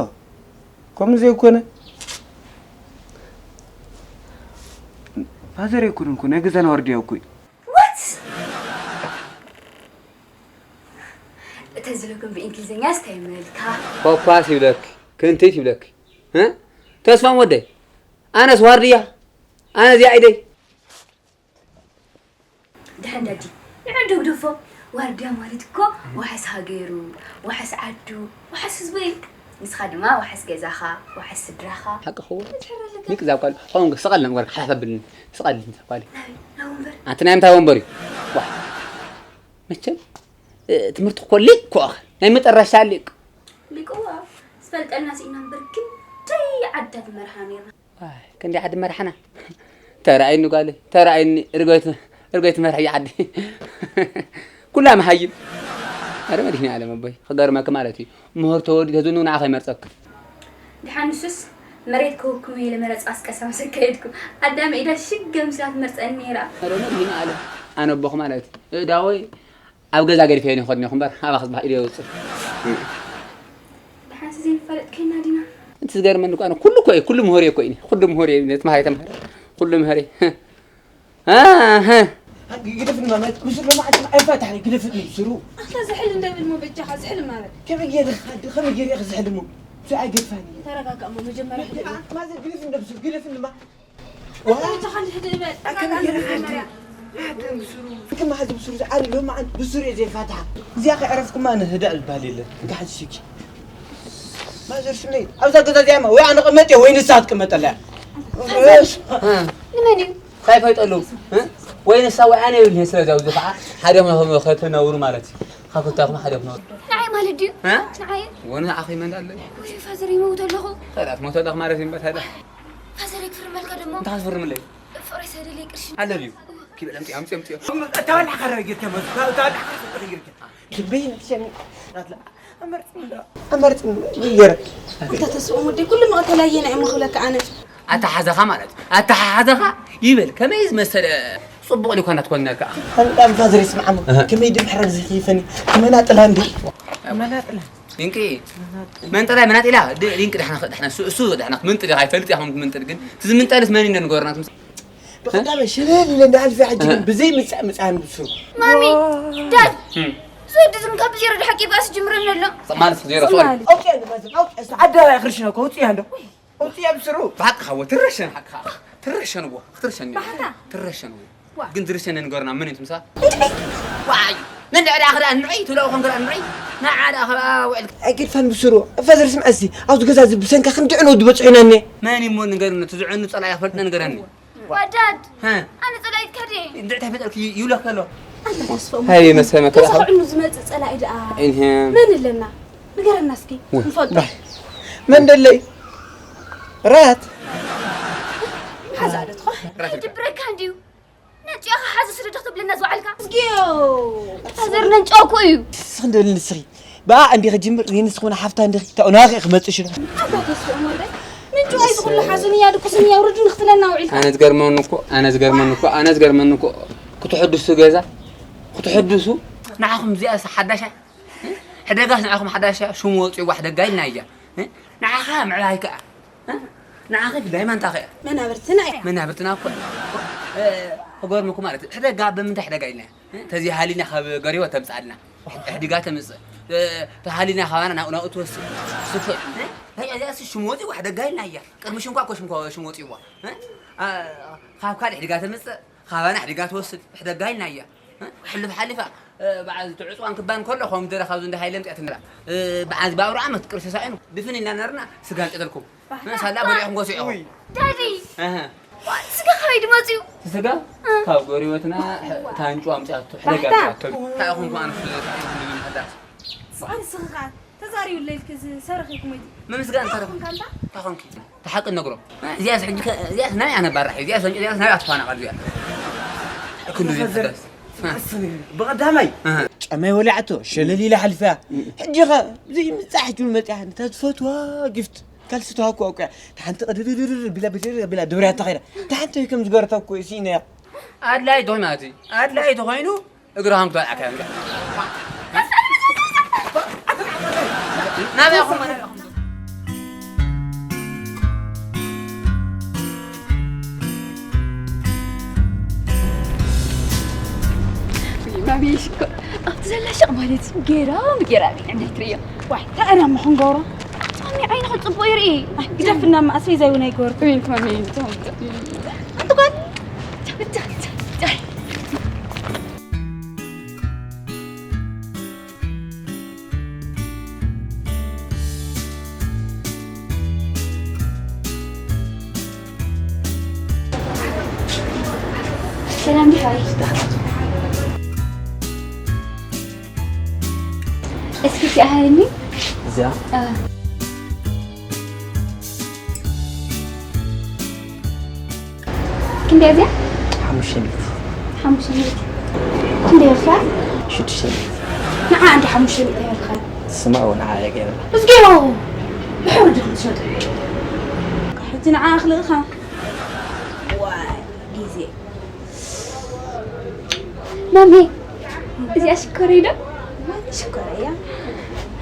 ከምኡ ዘይኮነ። ፋዘር ኣይኮነን እኮ፣ ናይ ገዛና ዋርድያ እኮ እዩ። What? እተ ዝለኩም ብእንግሊዝኛ ስታይ መልካ? ኮኳስ ይብለክ፣ ክንቲት ይብለክ። እ? ተስፋም ወደይ፣ ኣነስ ዋርድያ፣ ኣነ እዚኣ ኢደይ። ደሓን ዳዲ፣ ንዑ ዶግደፎ። ዋርድያ ማለት እኮ ዋሕስ ሃገሩ፣ ዋሕስ ዓዱ፣ ዋሕስ ህዝቡ እዩ። ንስኻ ድማ ዋሕስ ገዛኻ፣ ዋሕስ ስድራኻ። ሓቂ ክዎ? መጀመርያ ኣለካ። ሊቅ ዛብ ቃል፣ ሆንግ፣ ስቐል ነበር፣ ሓላፍ ኣብልኒ። ስቐል፣ ስቐል። ናይ፣ ናይ ወንበር። ኣንቲ ናይ ምንታይ ወንበር እዩ? ዋሕ። መቸም፣ እ፣ ትምህርቲ እኮ ሊቅ እኮ ኣኸ። ናይ መጠረሻ ሊቅ። ሊቅ እዋ፣ ዝፈልጠልና ስኢና እምበር፣ ክንደይ ዓዳት መርሓ ነርና። ዋይ፣ ክንደይ ዓዲ መርሓና። ተራእይኒ ጓለይ፣ ተራእይኒ ርጎይት፣ ርጎይት መርሒ ዓዲ። ኩላ መሃይም። ኣረ መድህኒ ዓለም ኣቦይ፣ ክገርመክ ማለት እዩ። ምህር ተወዲ ተዝኑ ንዓኸ ይመርጸክ። ድሓን ንሱስ መሬት ክህብኩም ኢለ መረጻ ኣስቀሳ ምስ ኣካየድኩ፣ ኣዳም ኢዳ ሽገ ምስላ ትመርጸኒ ነይራ። ኣረ መድህኒ ዓለም፣ ኣነ ኣቦኽ ማለት እዩ። እዳወይ ኣብ ገዛ ገዲፈ ይኸድ ነኹ እምበር፣ ኣባኻ ጽባሕ ኢደ የውጽእ። ድሓንስ ዘይንፋለጥ ኮይና ዲና? እቲ ዝገርመኒ እኮ ኣነ ኩሉ እኮ እየ፣ ኩሉ ምሁር እየ እኮ እየ። ኩሉ ምሁር እየ፣ ነቲ መሃሪ ተምሃረ። ኩሉ ምሁር እየ። ኣህ። ግደፍኒ ማማ፣ ብስሩ ሎማዓንቲ ኣይፋታሕኒ፣ ግደፍኒ ብስሩ። ኣታ ዝሕል እንደብል እሞ በጃኻ ዝሕል ማረ። ከመይ ገይረ ክሓዲ፣ ከመይ ገይረ እየ ክዝሕል እሞ? ብስሩ ኣይገድፋኒ። ተረጋጋ እሞ መጀመርያ ሕደግ። ማዘር ግደፍኒ ብስሩ፣ ግደፍኒ ማ። ዋ። በጃኻ እንዲ ሕደግ በል። ኣከም ተረጋጋ ገይረ መጀመርያ። ሕደግ። ሕደግ ብስሩ። ክማ ሕዚ ብስሩ ዝዓሊ ሎማዓንቲ ብስሩ እየ ዘይፋታሓ። እዚኣ ከይዕረፍኩማ ኣነ ህዳእ ዝበሃል የለን። እንካ ሕዚ ሽኪ። ማዘር ስመይ፣ ኣብዛ ገዛ እዚኣ እማ ወይ ኣነ ቅመጥ እየ ወይ ንሳ ትቅመጠላ እያ። ፋዘር፣ እሺ። እ። ንመን እዩ? ካይ ፋይጠሉ፣ እ? ወይ ንሳ ወይ ኣነ ይብል፣ ስለዚ ኣብዚ ከዓ ሓደ መ-፣ መ-፣ ከተነውሩ ማለት እዩ። ካብ ክልታኹም ሓደ ክነውሩ። ንዓይ ማለት ድዩ? እ? ንዓይ? ወ-፣ ንዓኺ መን ኣለ? ወይ ፋዘር ይመውት ኣለኹ። ታዲያ ትሞት ኣለኹ ማለት እዩ እምበር ታዲያ። ፋዘር ክፍርመልካ ደሞ? እንታይ ክፍርምለይ? ፍቕረይ ሰደለይ ቅርሺ። ኣለ ድዩ? ኪበል ኣምፅእ፣ ኣምፅእ፣ ኣምፅእ። እታ ወላሕ ካራ ጌርካ ማለት፣ እታ ወላሕ ካራ ጌርካ። ልበይ ነፍሰኒ። ኣመርጽ እንዶ። ኣመርጽ እንዶ። ይገረ። ኣንታ ተስኦም ወደይ፣ ኩሉ መቐተላየና እዮም ክብለካ ኣነ። ኣተሓሕዛኻ ማለት እዩ። ኣተሓሕዛኻ ይበል። ከመይ ዝመሰለ ጽቡቕ ሊኳ እንዳትኮንና ከኣ። ኣንጣም ፋዘር ይስምዓሞ። ከመይ ድምሕረር ዝኽይፈኒ? ክመናጥላ እንዲ። መናጥላ። ድንቂ። መንጠላይ መናጢላ። ድ-፣ ድንቂ ዳሕና፣ ዳሕና፣ እሱ፣ እሱ ዳሕና ክምንጥል ይፈልጥ ይኸውን ክምንጥል ግን። ትዝምንጠልስ መን እንደ ንገርና ትምስ-፣ ብቐዳመ ሽልል ኢለ እንዳሓልፈ ሕጂ ግን ብዘይ ምጻእ ምጻን ብሱ። ማሚ፣ ዳድ፣ እም። ዝወዲ ዝም ካብ ዜሮ ድሓቂ ባስ ጅምረን ኣሎ። ማለት ዜሮ፣ ሶሪ። ኣውጽያ ንባዝም፣ ኣውጽያ። ኣደባባይ ክርሽነ እኮ ውጽያ እንዶ። ውጽያ ብስሩ። ብሓቂ ሓወ፣ ትረሸን ሓቂ ሓ-፣ ትረሸን እዎ፣ ክትረሸን እዎ። ባሕታ። ትረሸን እዎ። ዋ። ግን ዝርሸነ ንገርና፣ መን እዩ ትምሳ? ዋይ! ነንድዕ ደኣ ክዳን ንዑይ፣ ትብሎ ኮንክ ደኣ ንዑይ። ንዓ ደኣ ከኣ ውዕል። ኣይገድፋን ብስሩ። ፋዘር ስምዐ እስቲ፣ ኣብዚ ገዛ እዚ ብሰንካ ክንዲ ዕንወት ዝበጽሑ ኢና እኔ። መን እዩ እሞ ንገርኒ፣ እቲ ዝዕኑ ጸላኢ ክፈልጥ ንገረኒ። ዋዳድ፣ ሃ። ኣነ ጸላኢትካ ድየ? እንድዕ ተፈጠርክ ዩ-፣ ይብለካ ኣሎ። ኣንታ ተስፎም። ሃይ መሰመ ገዛ ከላኸ። ክዕኑ ዝመጽእ ጸላኢ ደኣ እህ። መን ኣለና? ንገረና እስኪ፣ ወይ፣ ንፈልጦ። ባይ። መን ደለይ? ራት። ሓዛ ዶ ትኾን? ራት ይድብረካ እንድዩ። ነንጭዮኻ ሓዚ ስለ ዶ ክትብለና ዝወዓልካ? እዝግዮ! ፋዘር ነንጭዮኩ እዩ። ንስኺ እንደልኒ ንስኺ። ብኣ እንዲኺ ጅምር፣ እዚ ንስኺ እውን ሓፍታ እንዲኺ፣ ታው ናኺ ክመጽእ ሽዑ። ኣታ ተስፍኦም ወደይ፣ ነንጭዮ እዚ ኩሉ ሓዙን እያ፣ ድቁስን እያ፣ ውርድን ክትብለና ውዒልካ። ኣነ ዝገርመኒ እኮ፣ ኣነ ዝገርመኒ እኮ፣ ኣነ ዝገርመኒ እኮ፣ ክትሕድሱ ገዛ፣ ክትሕድሱ፣ ንዓኹም እዚኣስ ሓዳሽ እያ? ሕደጋስ ንዓኹም ሓዳሽ እያ? ሽሙ ወፂእዋ ሕደጋ ኢልና እያ። ንዓኻ ምዕባይ ከኣ። እ? ንዓኺ ብዳይማንታ ኸ? መናብርትና እያ። መናብርትና እኮ። እ፣ ክገርመኩም ማለት፣ ሕደጋ ብምንታይ ሕደጋ ኢልና? እ? ተዘይሃሊና ካብ ገሪቦ ተምጽኣልና። ሕዲጋ ተምጽእ። እ፣ ተሃሊና ካባና ናብኡ ናብኡ ትወስድ። ስፍዕ። እ? እዚኣስ ሽም ወፂ ሕደጋ ኢልና እያ። ቅድሚ ሽምኳ እኮ ሽምኳ፣ ሽም ወፂዋ። እ? ኣ፣ ካብ ካልእ ሕዲጋ ተምጽእ። ካባና ሕዲጋ ትወስድ፣ ሕደጋ ኢልና እያ። እ? ሕልፍ ሓሊፋ፣ እ፣ በዓል እቲ ዕፅዋን ክባን ከሎ፣ ኮሚደረ ካብዚ እንዳ ሃይለ ኣምፂኣትኒ ነራ። እ፣ በዓል ባዕሩ ዓመት ቅርሺ ሳኢኑ፣ ድፍን ኢልና ነርና፣ ስጋ ኣምፂኣትልኩም። እ፣ ሳላ በሊዕኹም ጎስዒኹም። ዳዲ! እህ። ዋ፣ ስጋ ካበይ ድመፅኡ? ስጋ? እ። ካብ ጎሪቦትና፣ ታንጩ ኣምፂኣቶ፣ ሕደጋ ኣምፂኣቶ። እንታይ ኢኹም ከኣ ንስ-፣ እንታይ ኢኹም ንምሕዳስ? ስቓን ስኽኻን። ተዛሪቡ ለይልክ እዚ ሰረኺ ኩመይቲ። ምምስጋን እንታይ ተረፍ-? ኹንካ እንታ? እንታይ ኾንኪ? ተሓቂ ነግሮ። እዚኣስ ሕጂ ከ-፣ እዚኣስ ናይ ኣነ ባራሕ እዩ። እዚኣስ፣ እዚኣስ ናይ ኣትፋና ቃል እዚኣ። ክንዱ እዚኣ ተፈዘረ። ተጋስ። ብቐዳማይ። ኣሃ። ጫማይ ወሊዓቶ፣ ሸለል ኢላ ሓሊፋ። ሕጂ ኸ፣ እዚ ምጻሕ ሕጂ መጽያ፣ ነታ ዝፈትዋ ጊፍት፣ ካልሲ ተዋኩ ኣውቅያ። እታ ሓንቲ ቅድድድድድ ቢላ፣ ብድር ቢላ፣ ደብርያ ተኸይዳ። እታ ሓንቲ ከም ዝገረታ እኮ እዩ፣ ስኢነያ። ኣድላይ ተኾይኑ፣ ኣድላይ ተኾይኑ፣ እግርኻ ምክትባልዓካ እዮም። ናበይ ኢኹም? ማሚ ሽኮር ኣብቲ ዘላ ሸቕ ማለት እዩ። ገራሚ ገራሚ ዕነት ርእዮ። ዋይ፣ እንታይ ኢና እሞ ክንገብሮ? ጫሚ ዓይንኻ ጽቡቕ ይርኢ። ኣይ፣ ግደፍና እማ ኣስቤዛ እውን ኣይገበርኩ። ወይ ማሚ፣ እንታይ? ኣንቲ ጓል፣ ቻ፣ ቻ፣ ቻ፣ ቻ። ሰላም ዲኻ? እስኪ እዚኣ ሃበኒ። እዚኣ? ኣዎ። ክንደይ እዚኣ? ሓሙሽተ ሚእቲ። ሓሙሽተ ሚእቲ። ክንደይ ኢልካ? ሽዱሽተ ሚእቲ። ንዓ እንዲ ሓሙሽተ ሚእቲ ኢልካ። ስማ እውን ንዓ እየ ገይረ። እዝግዮ! ብሕብሪ ድኹም ትሸጡ። ሕጂ ንዓ ኣኽልእኻ። ዋይ፣ ግዜ። ማሜ፣ እዚኣ ሽኮረይ ዶ? ሽኮር እያ።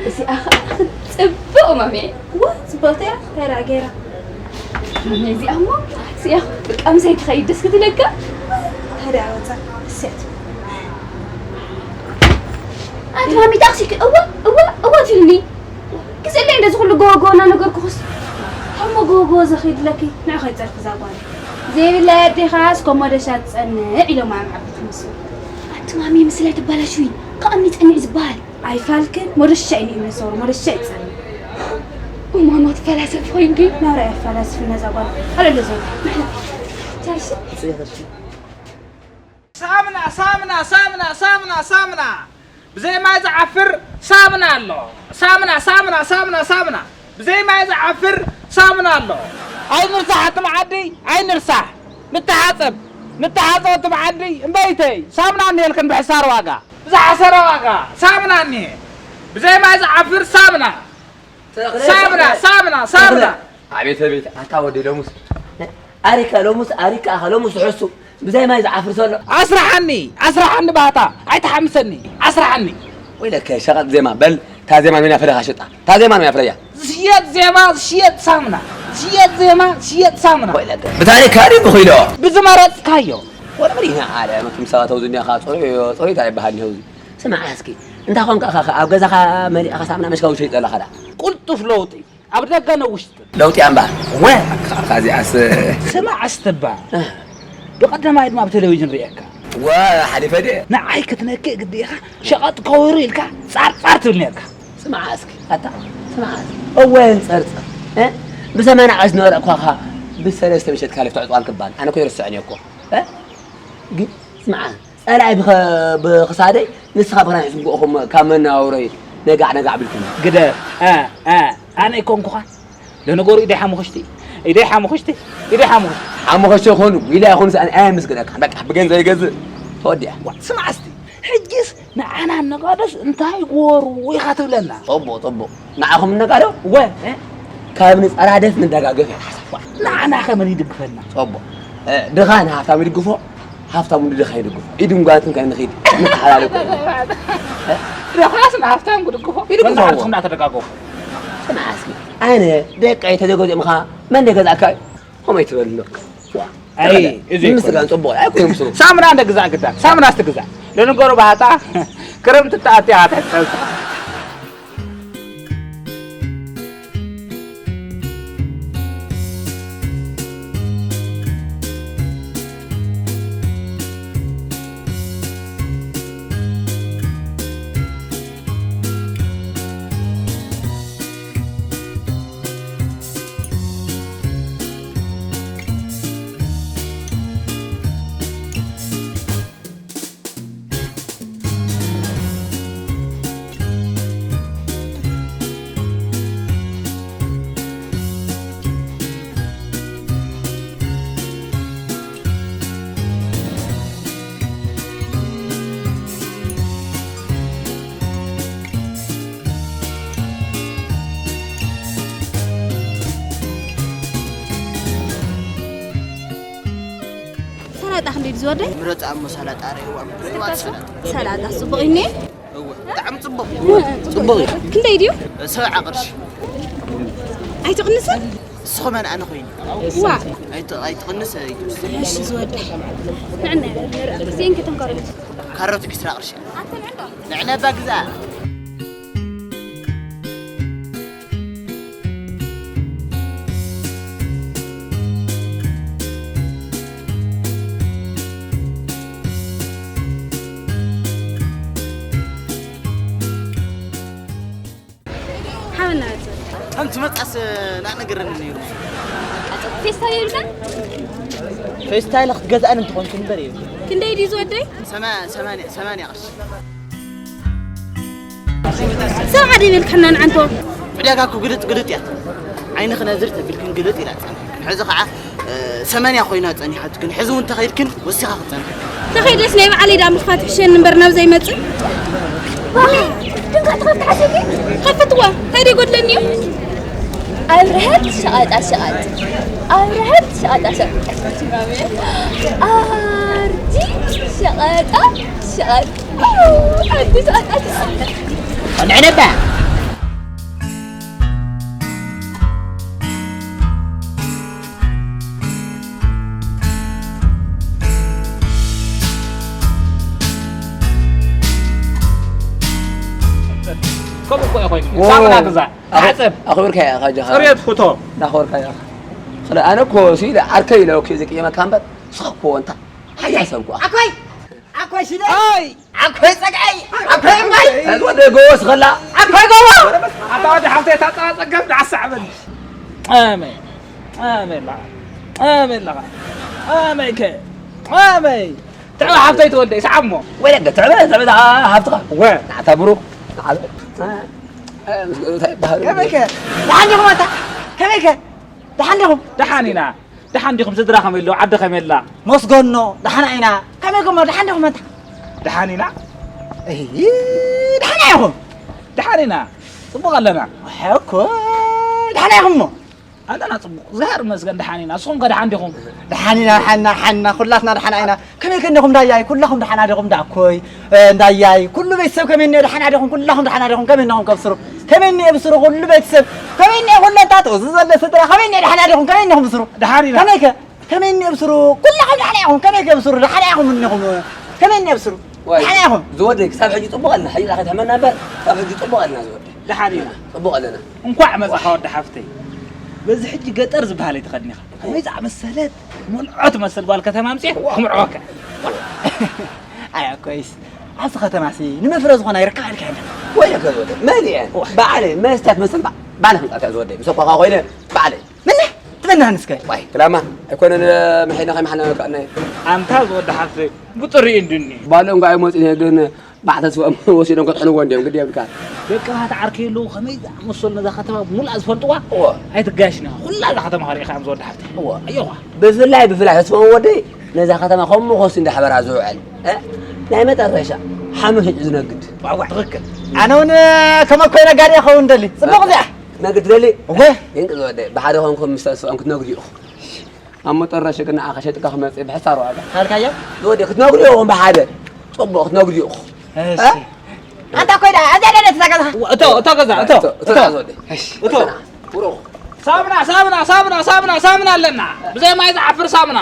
እዚኣ ኸዓ ጽቡቕ ማሜ። ዋ፣ ጽብቕቲ እያ። እንታይ ደኣ ገይራ? ማሜ፣ እዚኣ እሞ፣ እዚኣ በቃ ምሳይ ትኸይድ ደስ ክትብለካ። እንታይ ደኣ ወጻ? እሰት። ኣንቲ ማሚ፣ ታክሲ ክ-፣ እወ፣ እወ፣ እወ ትብልኒ። ግዘለይ እንደዚ ኩሉ ጎወ ጎወ እናነገርኩኽስ። እሞ ጎወ ጎወ ዘኽይድለኪ፣ ንዕኺ ጸርፊ እዛ ጓል። ዘይብላ ኣዴኻስ ኮሞደሻ ትጸንዕ ኢሎም ኣም ዓበይቲ ምስ። ኣንቲ ማሚ፣ ምስላ ኣይትባላሽዊ፣ ከኣ እምኒ ጸኒዑ ዝበሃል። ኣይፋልክን፣ ሞደሻ እዩ ንእምኒ ሰውሩ፣ ሞደሻ ይጸንዕ። እማማ ትፈላሰፍ ኮይንኪ። ናብራ እያ ፈላስፍና እዛ ጓል። ኣለለ ዘሎ። ቻልሲ። ሳምና፣ ሳምና፣ ሳምና፣ ሳምና፣ ሳምና። ብዘይ ማይ ዝዓፍር ሳምና ኣሎ። ሳምና፣ ሳምና፣ ሳምና፣ ሳምና። ብዘይ ማይ ዝዓፍር ሳምና ኣሎ። ኣይንርሳሕ፣ ኣትም ዓዲ፣ ኣይንርሳሕ። ንተሓጸብ፣ ንተሓጸብ፣ ኣትም ዓዲ፣ እምበይተይ። ሳምና እኒሄልክን ብሕሳር ዋጋ። ብዝሓሰረ ዋጋ ሳምና እኒሄ። ብዘይ ማይ ዝዓፍር ሳምና። ተኽለ፣ ሳምና፣ ተኽለ። ሳምና፣ ሳምና። ተኽለ። ኣቤት፣ ኣቤት፣ ኣታ ወዲ ሎሙስ። ኣሪካ ሎሙስ፣ ኣሪካ ኣኻ ሎሙስ ትሕሱ። ብዘይ ማይ ዝዓፍር ዘሎ። ኣስራሓኒ ኣስራሓኒ ባህታ ኣይትሓምሰኒ ኣስራሓኒ። ወይለከ ሸቐጥ ዜማ በል። እታ ዜማ ንመን እያ ፈለኻ ሽጣ? እታ ዜማ ንመን እያ ፈለያ? ዝሽየጥ ዜማ ዝሽየጥ ሳምና ዝሽየጥ ዜማ ዝሽየጥ ሳምና። ወይለከ ብታሪክ ካዲ ብኺሎ ብዝመረጽካዮ። ወላ መሪና ኣለ መቱም ሰባት ተውዝኛ ኻ ጽሩይ ጽሩይ እንታይ ይበሃል ይኸውዚ። ስማዕ እስኪ እንታ ኾንካ ኸ ኣብ ገዛኻ መሊእኻ ሳምና መሽካ ውሸይ ዘለኻ ዳ? ቁልጡፍ ለውጢ ኣብ ደገ ነው ውሽጥ። ለውጢ ኣምባ። ወ ካዚኣስ ስማዕ ኣስትባ። ብቐደማይ ድማ ኣብ ቴሌቪዥን ርእየካ። ወ ሓሊፈ ድየ? ንዓይ ክትነክእ ግዲ ኢኻ። ሸቐጥ ከውሩ ኢልካ ጻርጻር ትብል ነርካ። ስማዓ እስኪ ኣታ ስማዓ እስኪ። እወ ንጸርጸር እ ብሰማንያ ቀስ ነበረ እኳ ኻ ብሰለስተ ምሸት ካልፍ ተዕጽዋን ክባል ኣነ እኮ ይርስዕን እየ እኮ እ ግን ስማዓ ጸላኢ ብኸ- ብኽሳደይ ንስኻ ብኽናይ ሒዝኩም ክእኹም ካብ መነባብሮይ ነጋዕ ነጋዕ ቢልኩም። ግደፍ እ እ ኣነ ኣይኮንኩኻ ለነገሩ ኢደይ ሓሙኽሽቲ ኢደይ ሓሙኽሽቲ ኢደይ ሓሙኽሽቲ ሓሙኽሽቲ ይኹን ዊላ ይኹን ሰኣን ኣየምስግነካ በቃ ብገንዘብ ይገዝእ ተወዲኣ። ዋ ስማዓ እስቲ ሕጂስ ንዓና ነጋዶስ እንታይ ጎሩ ኢኻ ትብለና? ጸቡቕ ጸቡቕ ንዓኹም ነጋዶ ወ እ ካብ ንጸራደፍ ንደጋገፍ እያ ሓሳብ። ንዓና ከመን ይድግፈና? ጸቡቕ እ ድኻ ንሃብታም ይድግፎ ሃብታም ንድኻ ይድግፎ ኢድን ጓንትን ከይንኺድ ንተሓላለኩ። ድኻስ ንሃብታም ክድግፎ ይድግፎ። መናሃትኩም እናተደጋገፉ። ስምዓ እስኪ ኣነ ደቀይ ተዘገዚኦምኻ መን ደገዛእካ እዩ? ከምኡ ኣይትበል ኖክ። ዋ፣ ኣይ፣ ተበለ። እዚ ኣይኮነን። ንምስጋን ጽቡቕ ኣይኮነን ምስሉ። ሳምና እንደ ግዛእ ግዳ፣ ሳምና እስቲ ግዛእ። ለነገሩ ባህታ፣ ክረምቲ ተኣትያ ኣትሕት ጸብታ። ሰላጣ ክንደይ ድዩ ዝወደይ? ምረጻ እሞ ሰላጣ ርእይዋ። ርእይዋ ሰላጣ። ሰላጣ ጽቡቕ እዩ እኔ? እወ፣ ብጣዕሚ ጽቡቕ። ጽቡቕ እዩ። ክንደይ ድዩ? ሰብዓ ቅርሺ። ኣይትቕንስን? ንስኹም ኣነ ኮይኒ። ዋ። ኣይት-፣ ኣይትቕንስ፣ ኣይትውስን። እሺ ዝወደይ። ንዕና ንርኢ። እዚኤን ከተን ካሮት። ካሮት ዕስራ ቅርሺ። ኣንተ ንዕና። ንዕና እባ ግዛእ። ሓበና። ከም ትመጻስ ናነገረኒ ነይሩ። ፌስታል የብልካን? ፌስታል ክትገዝኣን እንተኾንኩ እምበር እዩ። ክንደይ ድዩ ዝወደይ? ሰማ-፣ ሰማንያ፣ ሰማንያ ቅርሺ። ሰብዓ ዶ ይበልካና ንዓንቶ? ዕዳጋ እኮ ግልጥ ግልጥ እያ። ዓይኒ ክነዝር ተቢልክን ግልጥ ኢላ ጸኒሕክን። ሕዚ ኸዓ፣ እ፣ ሰማንያ ኮይና ጸኒሓትክን። ሕዚ እውን ተኸይድክን ወሲኻ ክትጸንሕክን። ተኸይደስ ናይ በዓለይ ደኣ ምኽፋት ይሕሸኒ እምበር ናብ ዘይመጽእ። ዋይ፣ ድንኳ ትኸፍት ሓሲብኪ? ከፍትዋ፣ እንታይ ደኣ ይጎድለኒ እዩ? ኣብርሀት ሸቐጣ ሸቐጥ። ኣብርሀት ሸቐጣ ሸቐጥ። ኣርዲ ሸቐጣ ሸቐጥ። ኣርዲ ሸቐጣ ሸቐጥ። ንዕነባ። ከምኡ እኮ እዩ ኮይኑ። ዎ። ሳሙና ግዛእ፣ ኣኹ-፣ ሓጽብ። ኣኽብርካ ኢኻ ጃኻ። ጽሬት ፍቶ። እንዳኽበርካ ኢኻ። ስለ ኣነ እኮ ስኢለ ዓርከይ ኢለ እኮ ዝቅየመካ እምበር፣ ንስኻ እኮ እንታ ሓያል ሰብ እኮ። ዓኮይ! ዓኮይ ስለ ኣይ! ዓኮይ ጸግዓይ! ዓኮይ እማይ! እዚ ወደ ጎቦ ስኸላ። ዓኮይ ጎቦ! ኣታ ወዲ ሓፍተይ፣ እታ ጸጋ ጸገም ደኣ ሰዓበኒ። ኣመይ! ኣመይ ኣለኻ። ኣመይ ኣለኻ። ኣመይ ከ? ኣመይ! ትዕበ ሓፍተይ ተወልደ፣ ይስዓብ እሞ። ወይ ደገ፣ ትዕበ፣ ትዕበ፣ እታ ሃብትኻ። ወ። ንዓታ ብሩኽ፣ ንዓበ። እ፣ እ፣ እንታይ ይበሃል? ከመይ ከ? ደሓን ዲኹም ኣታ? ከመይ ከ? ደሓን ዲኹም? ደሓን ኢና። ደሓን ዲኹም? ስድራ ከመይ ኣለዉ? ዓዲ ከመይ ኣላ? መስገኖ፣ ደሓና ኢና። ከመይ ከሞ? ደሓን ዲኹም ኣታ? ደሓን ኢና። እይ፣ ደሓና ኢኹም? ደሓን ኢና። ጽቡቕ ኣለና። ሕኮ፣ ደሓና ኢኹም እሞ? ኣለና ጽቡቕ፣ እግዚኣብሔር ይመስገን ደሓን ኢና። ንስኹም ከ ደሓን ዲኹም? ደሓን ኢና፣ ደሓን ኢና፣ ደሓን ኢና፣ ኩላትና ደሓን ኢና። ከመይ ከ እንዲኹም እንዳያይ? ኩላኹም ደሓን ዲኹም? እንዳኮይ፣ እ፣ እንዳያይ፣ ኩሉ ቤተሰብ ከመይ እኒኦ? ደሓን ዲኹም? ኩላኹም ደሓን ዲኹም? ከመይ እኒኹም ከብስሩ? ከመይ እኒኦ ብስሩ? ኩሉ ቤተሰብ ከመይ እኒኦ? ኩሉ እንታቶ፣ እዚ ዘሎ ስድራ ከመይ እኒኦ? ደሓን ዲኹም? ከመይ እኒኹም ብስሩ? ደሓን ኢና። ከመይ ከ? ከመይ እኒኦ ብስሩ? ኩላኹም ደሓን ኢኹም? ከመይ ከ ብስሩ? ደሓን ኢኹም እኒኹም? ከመይ እኒኦ ብስሩ? ዋይ፣ ደሓን ኢኹም? ዝወደይ፣ ክሳብ ሕጂ ጽቡቕ ኣለና። ሕጂ ኸይትሕመና እምበር፣ ክሳብ ሕጂ ጽቡቕ ኣለና ዝወደይ። ደሓን ኢና። ጽቡቕ ኣለና። እንኳዕ መጻኻ ወዲ ሓፍተይ። በዚ ሕጂ ገጠር ዝበሃል ኣይትኸድን ኢኻ። ከመይ ዝኣመሰለት መልዖ ትመስል ጓል ከተማ ኣምጺኤ ክምርዖካ። ኣያ ኮይስ፣ ኣብዚ ከተማሲ ንመፍረ ዝኾና ይርከባ ኢልካ ኣለኻ። ወይለከ ዝወደይ፣ መን እየን? ዋይ። ባዕለይ፣ መስተ ትመስል ባ-፣ ባዕለይ ከምጻእካ ዝወደይ። ምስ ኣኳኻ ኮይነ፣ ባዕለይ። መን? ትመናን እስከ? ዋይ፣ ክላማ፣ ኣይኮነን፣ መሒና ከይመሓና ከኣነ። ኣንታ ዝወዲ ሓፍተይ፣ ብጥሪኡ እንድኒ። ባሎም ጋር ኣይመጽእን እየ፣ ግን ባዕተ ስቦም ወሲዶም ከጥሕንዎ እንዲዮም፣ ግዲ የብልካ። ደቂ ባት ዓርከይ ኣለዉ፣ ከመይ ዝኣመሰሉ ነዛ ከተማ ብሙሉኣ ዝፈልጥዋ? እወ። ኣይትጋየሽን ኢኻ። ኩላ እዛ ከተማ ኸሪእኻ እዮም ዝወዲ ሓፍተይ። እወ። ኣየዋ። ብፍላይ፣ ብፍላይ ተስፍኦም ወደይ ነዛ ከተማ ከም መኾሲ እንዳሕበራ ዝውዕል፣ እ? ናይ መጠረሻ ሓሙሽዕ ዝነግድ። ዋዋ፣ ትኽክል። ኣነ እውን ከም ኣኮይ ነጋዴ እኸውን ደሊ። ጽቡቕ እዚኣ። ክትነግድ ትደሊ? እወ። ይንቅ ዝወደይ፣ ብሓደ ኾንኩም ምስ ተስፍኦም ክትነግዱ ኢኹም። ኣብ መጠረሻ ግን ንዓኻ ሸይጥካ ክመጽእ ብሕሳር ዋጋ። ካልካዮ? ዝወደይ ክትነግዱ ኢኹም ብሓደ። ጽቡቕ ክትነግዱ ኢኹም። እሺ። እ? ኣንታ ኮይዳ፣ እዛ ደደ እዛ ገዛ። እቶ፣ እቶ ገዛ፣ እቶ፣ እቶ፣ እቶ። እቶ። ዝወደይ። እሺ። እቶ። እቶ። ቁሩብ። ሳሙና፣ ሳሙና፣ ሳሙና፣ ሳሙና፣ ሳሙና ኣለና። ብዘይ ማይ ዝዓፍር ሳሙና።